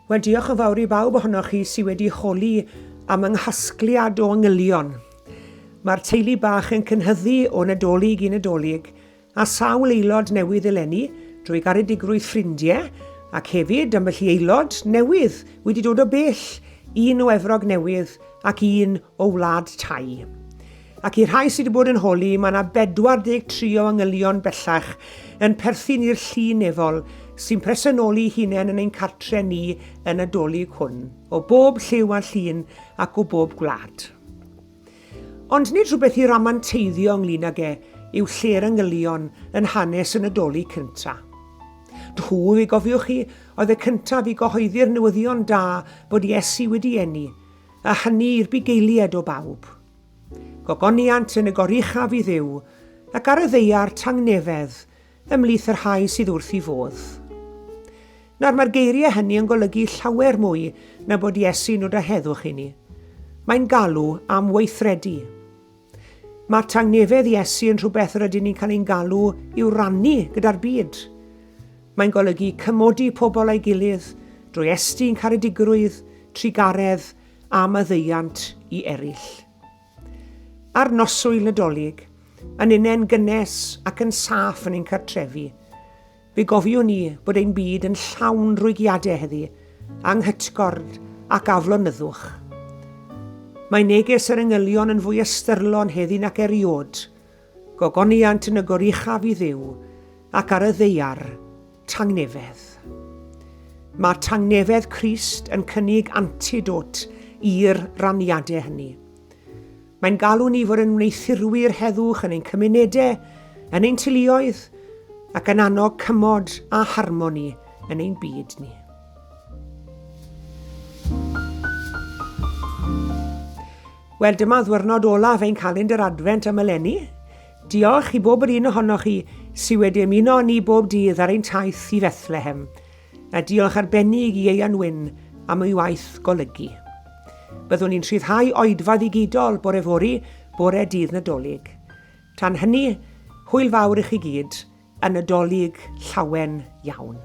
Wel, diolch yn fawr i bawb ohonoch chi sydd wedi holi am yng nghasgliad o angylion. Mae'r teulu bach yn cynhyddu o Nadolig i Nadolig, a sawl aelod newydd eleni drwy garedigrwydd ffrindiau, ac hefyd ambell i aelod newydd wedi dod o bell, un o Efrog Newydd ac un o Wlad Thai. Ac i'r rhai sydd wedi bod yn holi, mae yna 43 o angylion bellach yn perthyn i'r llu nefol sy'n presenoli hunain yn ein cartre ni yn y Nadolig hwn, o bob lliw a llun ac o bob gwlad. Ond nid rhywbeth i ramanteiddio ynglyn ag e yw lle'r angylion yn hanes y Nadolig cynta. Nhw, fe gofiwch chi, oedd y cyntaf i gyhoeddi'r newyddion da bod Iesu wedi eni, a hynny i'r bugeiliaid o bawb. Gogoniant yn y goruchaf i Dduw, ac ar y ddaear tangnefedd ymhlith y rhai sydd wrth i fodd. Nawr mae'r geiriau hynny yn golygu llawer mwy na bod Iesu'n dod â heddwch i ni. Mae'n galw am weithredu. Mae tangnefedd Iesu yn rhywbeth yr ydyn ni'n cael ein galw i'w rannu gyda'r byd. Mae'n golygu cymodi pobl â'i gilydd drwy estyn caredigrwydd, trugaredd a maddeuant i eraill. Ar noswyl Nadolig, yn unen gynnes ac yn saff yn ein cartrefi, fe gofiwn ni bod ein byd yn llawn rwygiadau heddi, anghytgord ac aflonyddwch. Mae neges yr angylion yn fwy ystyrlon heddi nac eriod, gogoniant yn y goruchaf i Dduw ac ar y ddaear, Tangnefedd. Mae tangnefedd Crist yn cynnig antidot i'r raniadau hynny. Mae'n galw ni fod yn wneuthurwyr heddwch yn ein cymunedau, yn ein teuluoedd, ac yn annog cymod a harmoni yn ein byd ni. Wel, dyma ddwyrnod olaf ein calendr Adfent am eleni. Diolch i bob yr un ohonoch chi sydd wedi ymuno â ni bob dydd ar ein taith i Fethlehem, a diolch arbennig i Ieuan Wyn am ei waith golygu. Byddwn ni'n rhyddhau oedfa ddigidol bore fory, bore dydd Nadolig. Tan hynny, hwyl fawr i chi gyd, a Nadolig llawen iawn.